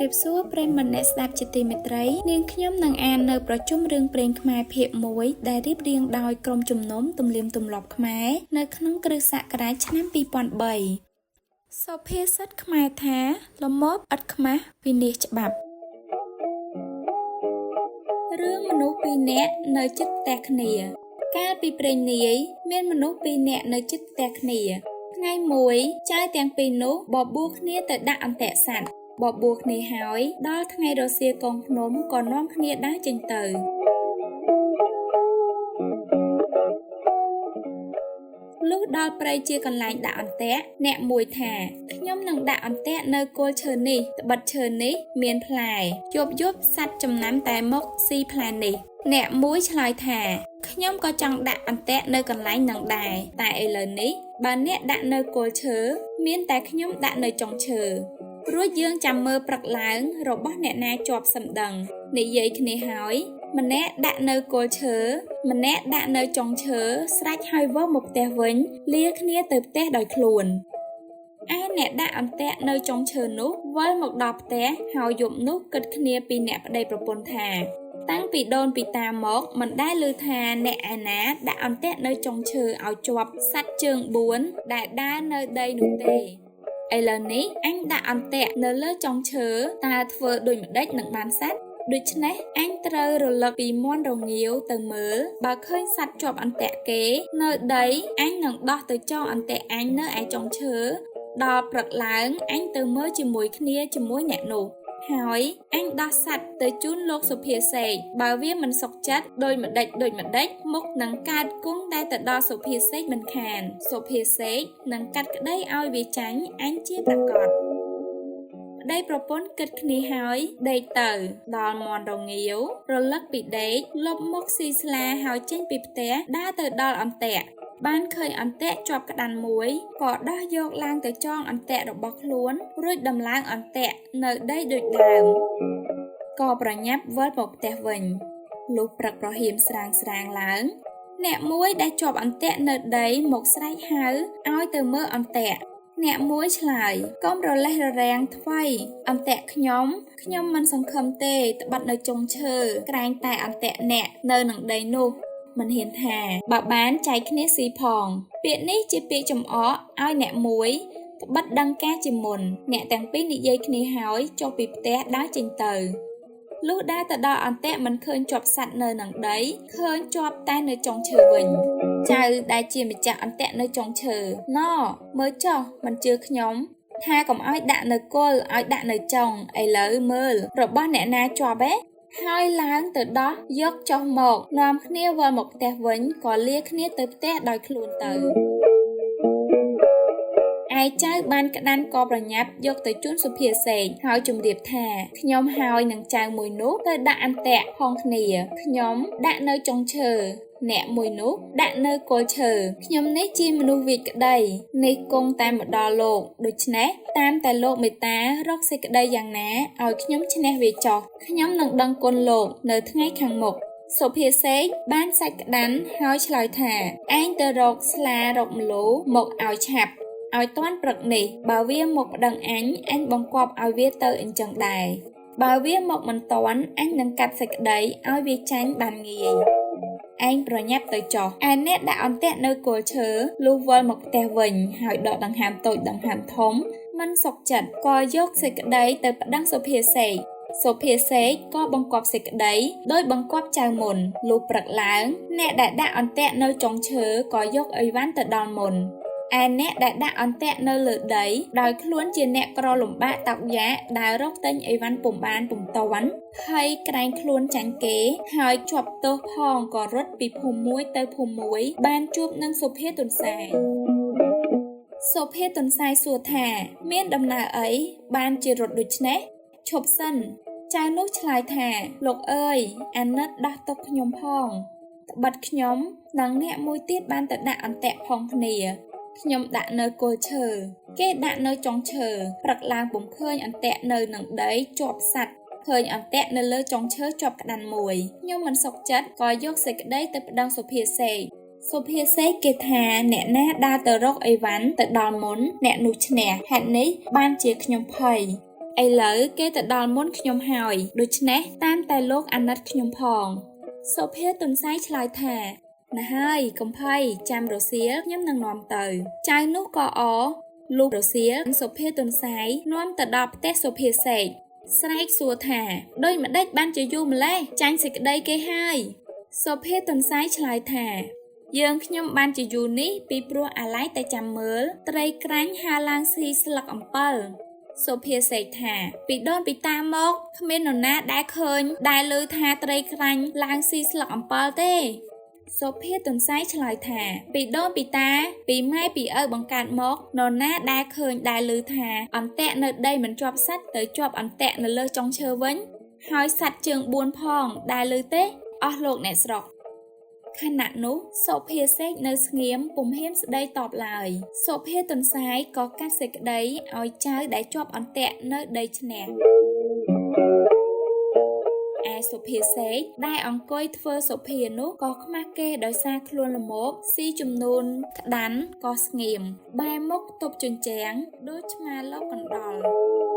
រាបសួរប្រិយមិត្តអ្នកស្ដាប់ជាទីមេត្រីនាងខ្ញុំនឹងអាននៅប្រជុំរឿងព្រេងខ្មែរភាគ1ដែលរៀបរៀងដោយក្រុមជំនុំទំនៀមទម្លាប់ខ្មែរនៅក្នុងគ្រិស្តសករាជឆ្នាំ2003សុភាសិតខ្មែរថាល្មមឥតខ្មាស់វិនិច្ឆ័យច្បាប់រឿងមនុស្សពីរនាក់នៅជិតផ្ទះគ្នាកាលពីព្រេងនាយមានមនុស្សពីរនាក់នៅជិតផ្ទះគ្នាថ្ងៃមួយចៅទាំងពីរនោះបបួលគ្នាទៅដាក់អន្ទាក់សត្វបបួលគ្នាហើយដល់ថ្ងៃរសៀលកងភ្នំក៏នាំគ្នាដើរចេញទៅលុះដល់ព្រៃជាកន្លែងដាក់អន្ទាក់អ្នកមួយថាខ្ញុំនឹងដាក់អន្ទាក់នៅគល់ឈើនេះត្បិតឈើនេះមានផ្លែយប់យប់សត្វចំណាំតែមកស៊ីផ្លែនេះអ្នកមួយឆ្លើយថាខ្ញុំក៏ចង់ដាក់អន្ទាក់នៅកន្លែងនឹងដែរតែឥឡូវនេះបើអ្នកដាក់នៅគល់ឈើមានតែខ្ញុំដាក់នៅចុងឈើរួចយើងចាំមើលព្រឹកឡើងរបស់អ្នកណាជាប់សម្ដឹងនិយាយគ្នាហើយម្នាក់ដាក់នៅគល់ឈើម្នាក់ដាក់នៅចុងឈើស្រេចហើយវិលមកផ្ទះវិញលាគ្នាទៅផ្ទះដោយខ្លួនឯអ្នកដាក់អន្ទាក់នៅចុងឈើនោះវិលមកដល់ផ្ទះហើយយប់នោះគិតគ្នាពីអ្នកប្តីប្រពន្ធថាតាំងពីដូនពីតាមកមិនដែលឮថាអ្នកឯណាដាក់អន្ទាក់នៅចុងឈើឲ្យជាប់សត្វជើង4ដែលដើរនៅដីនោះទេឥឡូវនេះអញដាក់អន្ទាក់នៅលើចុងឈើតើធ្វើដូចម្ដេចនឹងបានសត្វដូច្នេះអញត្រូវរលឹកពីមាន់រងាវទៅមើលបើឃើញសត្វជាប់អន្ទាក់គេនៅដីអញនឹងដោះទៅចងអន្ទាក់អញនៅឯចុងឈើដល់ព្រឹកឡើងអញទៅមើលជាមួយគ្នាជាមួយអ្នកនោះហើយអញដោះសត្វទៅជូនលោកសុភាសេកបើវាមិនសុខចិត្តដូចម្ដេចមុខនឹងកើតគង់តែទៅដល់សុភាសេកមិនខានសុភាសេកនឹងកាត់ក្តីឲ្យវាចាញ់អញជាប្រកបប្តីប្រពន្ធគិតគ្នាហើយដេកទៅដល់មាន់រងាវរលឹកពីដេកលុបមុខស៊ីស្លាហើយចេញពីផ្ទះដើរទៅដល់អន្ទាក់បានឃើញអន្ទាក់ជាប់ក្តាន់មួយក៏ដោះយកឡើងទៅចងអន្ទាក់របស់ខ្លួនរួចដំឡើងអន្ទាក់នៅដីដូចដើមក៏ប្រញាប់វិលមកផ្ទះវិញលុះព្រឹកប្រហៀមស្រាងស្រាងឡើងអ្នកមួយដែលជាប់អន្ទាក់នៅដីមកស្រែកហៅឲ្យទៅមើលអន្ទាក់អ្នកមួយឆ្លើយកុំរលេះររាំងថ្វីអន្ទាក់ខ្ញុំខ្ញុំមិនសង្ឃឹមទេត្បិតនៅចុងឈើក្រែងតែអន្ទាក់អ្នកនៅនឹងដីនោះមិនហ៊ានថាបើបានចែកគ្នាស៊ីផងពាក្យនេះជាពាក្យចំអកឲ្យអ្នកមួយត្បិតដឹងការជាមុនអ្នកទាំងពីរនិយាយគ្នាហើយចុះពីផ្ទះដើរចេញទៅលុះដើរទៅដល់អន្ទាក់មិនឃើញជាប់សត្វនៅនឹងដីឃើញជាប់តែនៅចុងឈើវិញចៅដែលជាម្ចាស់អន្ទាក់នៅចុងឈើណមើលចុះមិនជឿខ្ញុំថាកុំឲ្យដាក់នៅគល់ឲ្យដាក់នៅចុងឥឡូវមើលរបស់អ្នកណាជាប់ឯហើយឡើងទៅដោះយកចុះមកនាំគ្នាវិលមកផ្ទះវិញក៏លាគ្នាទៅផ្ទះដោយខ្លួនទៅឯចៅបានក្តាន់ក៏ប្រញាប់យកទៅជូនសុភាសេកហើយជម្រាបថាខ្ញុំហើយនឹងចៅមួយនោះទៅដាក់អន្ទាក់ផងគ្នាខ្ញុំដាក់នៅចុងឈើអ្នកមួយនោះដាក់នៅគល់ឈើខ្ញុំនេះជាមនុស្សវាចក្តីនេះគង់តែមកដល់លោកដូច្នេះតាមតែលោកមេត្តារកសេចក្តីយ៉ាងណាឲ្យខ្ញុំឈ្នះវាចោះខ្ញុំនឹងដឹងគុណលោកនៅថ្ងៃខាងមុខសុភាសេកបានសាច់ក្តាន់ហើយឆ្លើយថាឯងទៅរកស្លារកម្លូមកឲ្យឆាប់ឲ្យទាន់ព្រឹកនេះបើវាមកប្តឹងអញអញបង្គាប់ឲ្យវាទៅអញ្ចឹងដែរបើវាមកមិនទាន់អញនឹងកាត់សេចក្តីឲ្យវាចាញ់បានងាយឯងប្រញាប់ទៅចោះឯអ្នកដាក់អន្ទាក់នៅគល់ឈើលុះវិលមកផ្ទះវិញហើយដកដង្ហើមតូចដង្ហើមធំមិនសុខចិត្តក៏យកសេចក្តីទៅប្តឹងសុភាសេកសុភាសេកក៏បង្គាប់សេចក្តីដោយបង្គាប់ចៅមុនលុះព្រឹកឡើងអ្នកដែលដាក់អន្ទាក់នៅចុងឈើក៏យកអីវ៉ាន់ទៅដល់មុនឯអ្នកដែលដាក់អន្ទាក់នៅលើដីដោយខ្លួនជាអ្នកក្រលំបាកតោកយ៉ាកដែលរកទិញអីវ៉ាន់ពុំបានពុំទាន់ភ័យក្រែងខ្លួនចាញ់គេហើយជាប់ទោសផងក៏រត់ពីភូមិមួយទៅភូមិមួយបានជួបនឹងសុភាទន្សាយសុភាទន្សាយសួរថាមានដំណើរអីបានជារត់ដូច្នេះឈប់សិនចៅនោះឆ្លើយថាលោកអើយអាណិតដោះទុកខ្ញុំផងត្បិតខ្ញុំនិងអ្នកមួយទៀតបានទៅដាក់អន្ទាក់ផងគ្នាខ្ញុំដាក់នៅគល់ឈើគេដាក់នៅចុងឈើព្រឹកឡើងពុំឃើញអន្ទាក់នៅនឹងដីជាប់សត្វឃើញអន្ទាក់នៅលើចុងឈើជាប់ក្តាន់មួយខ្ញុំមិនសុខចិត្តក៏យកសេចក្តីទៅប្តឹងសុភាសេកសុភាសេកគេថាអ្នកណាដើរទៅរកអីវ៉ាន់ទៅដល់មុនអ្នកនោះឈ្នះហេតុនេះបានជាខ្ញុំភ័យ ឥឡូវគេទៅដល់មុនខ្ញុំហើយ ដូច្នេះតាមតែលោកអាណិតខ្ញុំផង សុភាទន្សាយឆ្លើយថា ណាហើយ កុំភ័យ ចាំរសៀលខ្ញុំនឹងនាំទៅ ចៅនោះក៏អរ លុះរសៀលសុភាទន្សាយនាំទៅដល់ផ្ទះសុភាសេក ស្រែកសួរថា ដូចម្តេចបានជាយូរម្ល៉េះ ចាញ់សេចក្តីគេហើយ សុភាទន្សាយឆ្លើយថា យើងខ្ញុំបានជាយូរនេះពីព្រោះអាល័យតែចាំមើល ត្រីក្រាញ់ហើរឡើងស៊ីស្លឹកអំពិល សុភាសេកថា ពីដូនពីតាមក គ្មាននរណាដែលឃើញដែលឮថាត្រីក្រាញ់ឡើងស៊ីស្លឹកអំពិលទេ សុភាទន្សាយឆ្លើយថា ពីដូនពីតា ពីម៉ែពីឪបង្កើតមក នរណាដែលឃើញដែលឮថា អន្ទាក់នៅដីមិនជាប់សត្វទៅជាប់អន្ទាក់នៅលើចុងឈើវិញ ហើយសត្វជើងបួនផងដែលឮទេ អស់លោកអ្នកស្រុក ខណៈនោះសុភាសេកនៅស្ងៀមពុំហ៊ានស្ដីតបឡើយ សុភាទន្សាយក៏កាត់សេចក្តីឲ្យចៅដែលជាប់អន្ទាក់នៅដីឈ្នះ ឯសុភាសេកដែលអង្គុយធ្វើសុភានោះក៏ខ្មាស់គេដោយសារខ្លួនល្មោភស៊ីចំនួនក្តាន់ក៏ស្ងៀម បែរមុខទប់ជញ្ជាំងដូចឆ្មាលោកកណ្ដុរ។